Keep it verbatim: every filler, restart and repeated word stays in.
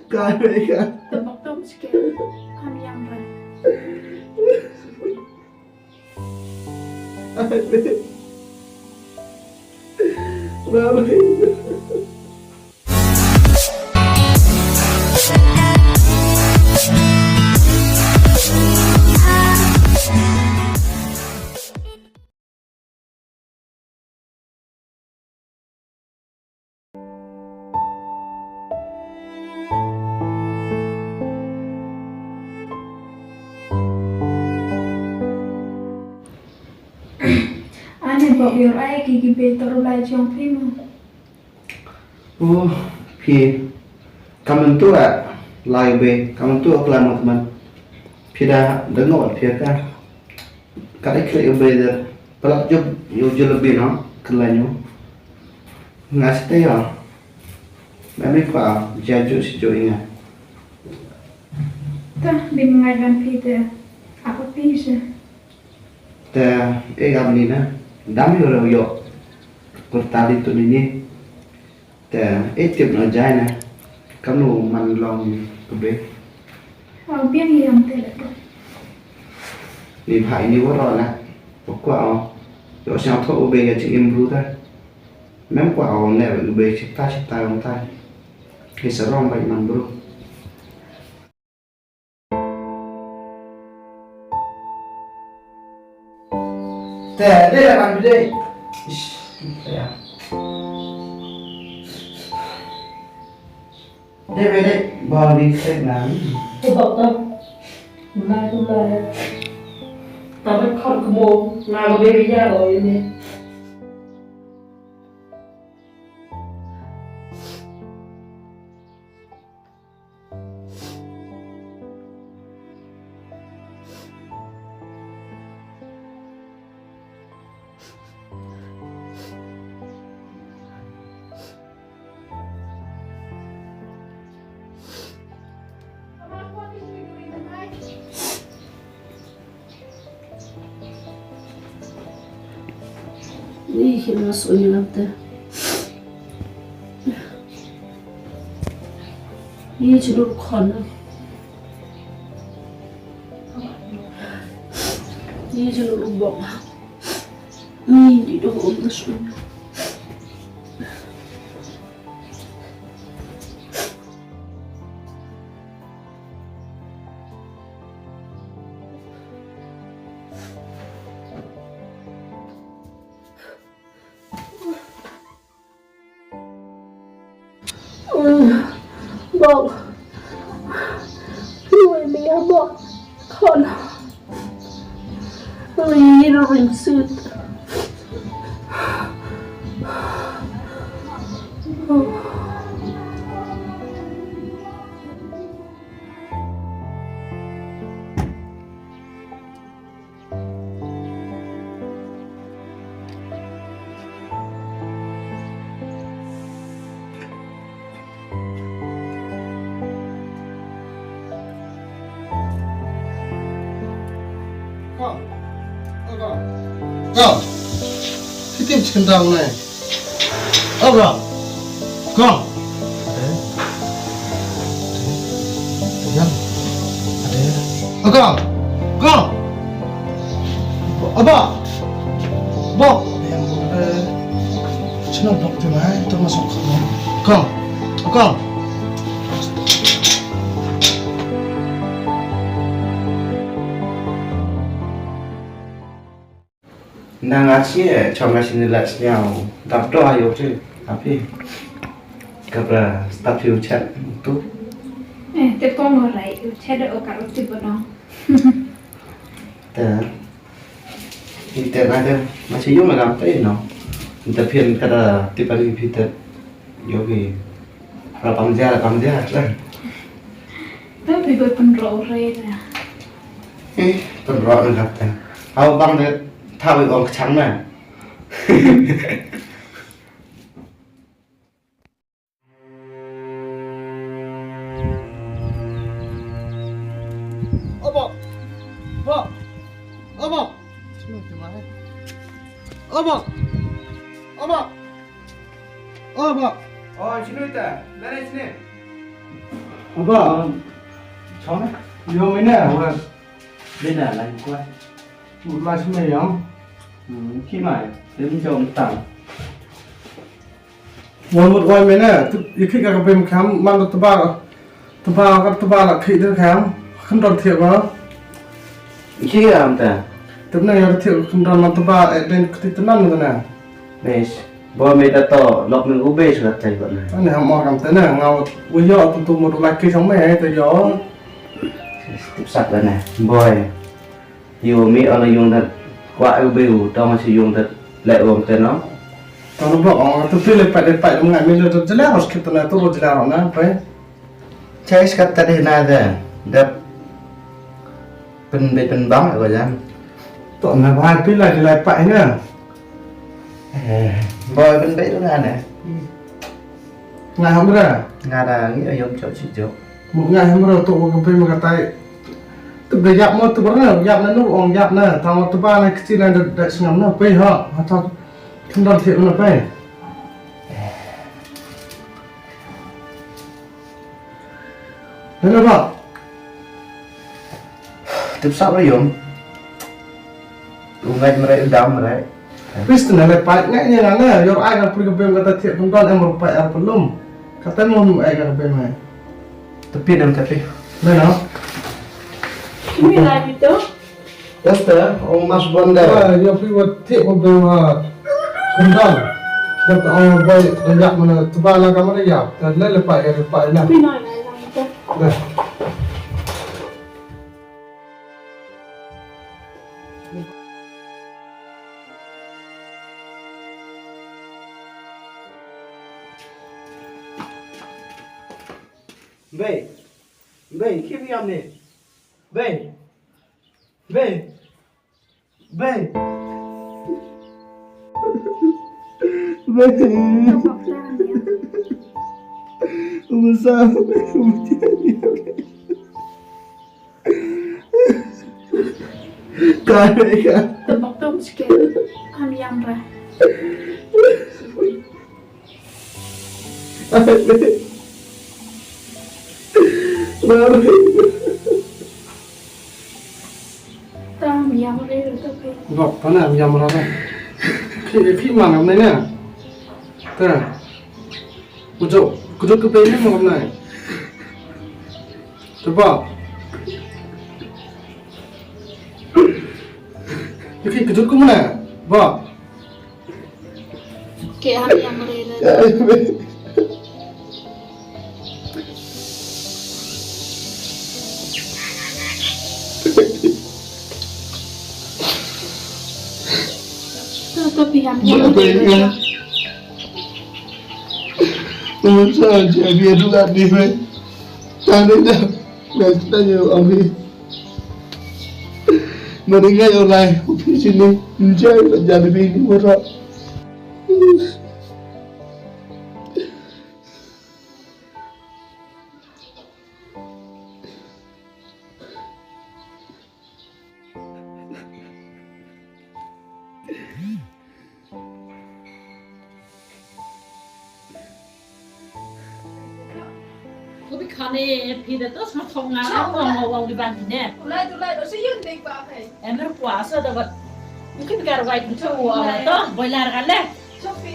Ka re ka. Te bok tom sikit. Kam yang ra. Mama. Ani bok ïoh ai ki ki be toru lai jong phi mo. Oh, phi. Kam mynta ah lai be, kam mynta ah klam mo teman. Phi da da ngot phi ka. Ka dei kre ïa be da. Palat jub ïa jalebi no, khlaiñ ïa. Nga site ïa. Mami kwa ja ju si ju ïa nga. Ta bin ngai ban phi te. Apa phi se? Te, eh, gam ni na. Dam ïa ro ïa. Kurta di tu ni ni. Te, eh, tip no jai na. Kam no man long ku be. Wa biang ïa te le. Ni bha ni wa ro na. Wa kwa o. Yo siang tho u be ga jingim bru ta. Mem kwa o ne u be chipta chipta ong ta. Ki sarong ba man bru. Te, dei la kan dei. Ish, ya. Dei be dei, ba ni sek na. Te bok to. Mai tu lai. Ta ba khot kmo, nga ko be ya o ini. Ih, ina suñ lam te. Ih, ci dur khon. Ih, ci dur bok. Ih, di do um na suñ. Bok. Lui mi ya bok. Khon. Ui, ring sut. Kong. Oh, Kong. Kong. Phi tip shi kynta u nai. Oh, Kong. Kong. Ade. Ade. Ade. Oh, Kong. Kong. Aba. Bok. Ade. Sino bok tu nai, tu masuk. Kong. Kong. Nang achi, chong achi ni la sñiaw. Dap to ayo chi, api. Kapra start yu chat tu. Eh, te kong orai, yu chat o ka uti bono. Te. Ite na te, ma chi yu ma dam te no. Te phin kada tipali phi te. Yogi. Ra pang ja, ra pang ja. Tu pi ko pynro re da. Eh, pynro na gat ta. Au bang de thaw i ong kchang na. Obo. Bo. Obo. Obo. Obo. Oh, ba. Oh, sino ita? Nana sini. Aba. Chong. Yo mene wa. Bina lain kwai. Mut lai sumai yang. Hmm, ki mai. Dem jom tang. Wan mut wai mene, tu ikhi ka ka bem kham man tu ba. Tba ka tba la khi de kham. Kham don thiek ba. Khi am ta. Tep na ya thiek kham don ma tba e den kti tnan na. Bes. Bo me ta to lok me u bes la tai ba na. Ani ham mor kam tena nga u yo tu tu mo la khi sang me ai ta yo. Tip sat ba na. Boy. Yo mi ala yung dat. Kwa u be u tong si yung dat. Le um tena. Tong bok ong tu pile pat de pat ngai mi le tu jela ros kit na tu ro jela ro na pai. Chais kat tadi na da. Dap pen be pen bang ko jam. To na bai pi lai lai pa ina. Eh, boy pen be tu na ne. Nga hamra. Nga da ngi ayom chok chi jok. Mu nga hamra to ko pe ma katai. Tu be yap mo tu ba na yap na nu ong yap na. Tang tu ba na kiti na da sngam na pe ha. Ha ta. Kendal thiek na pe. Hello, Bak. Tip sap ra yom. U ngai mrai u dam mrai. Pis tu nale pai ngai ni nale yor ai ka puli ka bem kata thiak pun don em rupai ar pelum. Kata mo mu ai ka bem ai. Tapi nam tapi. Mana? Ini lai itu. Esther, ong mas bondar. Ah, yo pi wat thiak ko bem ha. Kundang. Dap ta ong boy, dap mana tebal lah kamar ya. Dan lele pak ya pak lah. Pi nai nai lang tu. Dah. Bei. Bei, kim yam ni. Bei. Bei. Bei. Bei. Tua bok ta ham yam. Tua bok ta ham yam. Ka re ka. Tua bok ta ham yam. Ham yam ra. Tam yam re re to pe. Bok, pana yam ra ba. Khi khi ma ngam nai na. Ta. Kujo, kujo ke pe ni ma ngam nai. Coba. Khi kujo ke mana? Ba. Ke ham yam re re. To to pi ham yam re re. Tua sa ja bia du kat ni me. Tang ni dah. Dah kita je abi. Mari ngai online. Upi sini. Enjoy kat jadi bini murah. Ko bi khane phi da to sma thong nga la ko ngo wa di ban ne. Ulai tu lai do si yun dei ba kai. Emer puasa da wat. Mungkin kar wai tu wa to boiler kan le. Sofi.